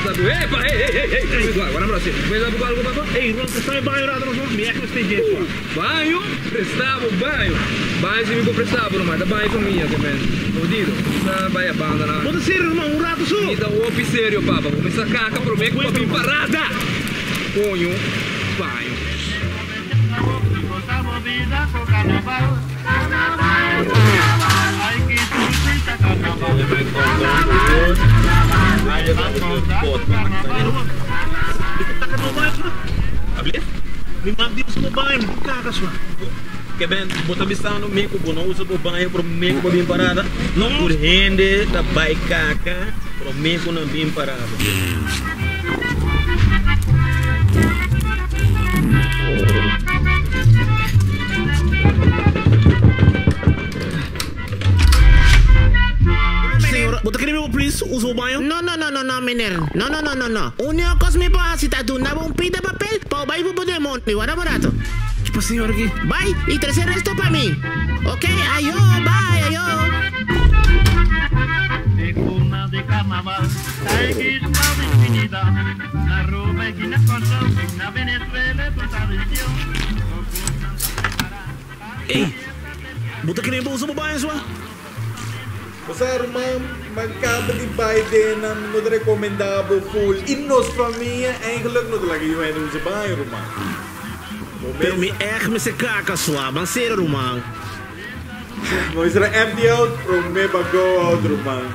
Pensa ku, Epa, ei, ei, ei, ei, ei, guarda, guarda pra Pensa ku algu, papa? Ei, Ron, presta mi baño rato nos mi èk mester dje sua. Baño? Presta bo baño? Baño si mi por presta bo ruman, ta baño famia ke men. Jodido, kuminsá bai a banda nan. Bo ta serio ruman, un rato so. Mi ta hopi serio, papa. Kuminsá kaka promé ku pa bin parada! Koño, baño. Bo ta bisando mi ku bo no usa bo baño promé ku bo bin parada? Tur hende ta bai kaka promé ku nan bin parada. Señora, bo ta kere mi bo please usa bo baño? No, no, no, no, no, meneer. No, no, no, no, no. Único cos mi por haci ta duna bo un pida papel pa bo bay cu bo demonio. Wara bo rato. Ki pa señora aki? Bay y trece resto pa mi. Ok, ayo, bay, ayo. Ey, bo ta kere bo usa bo baño sua? Bo sa ruman, man caba di bay den nan no ta recomenda bo full y nos famia eigenlijk no ta laga yu hende usa baño ruman. Bo mes. Pero mi echt mester caca sua, ban serio ruman. Bo mester a empty out prome pa go out ruman.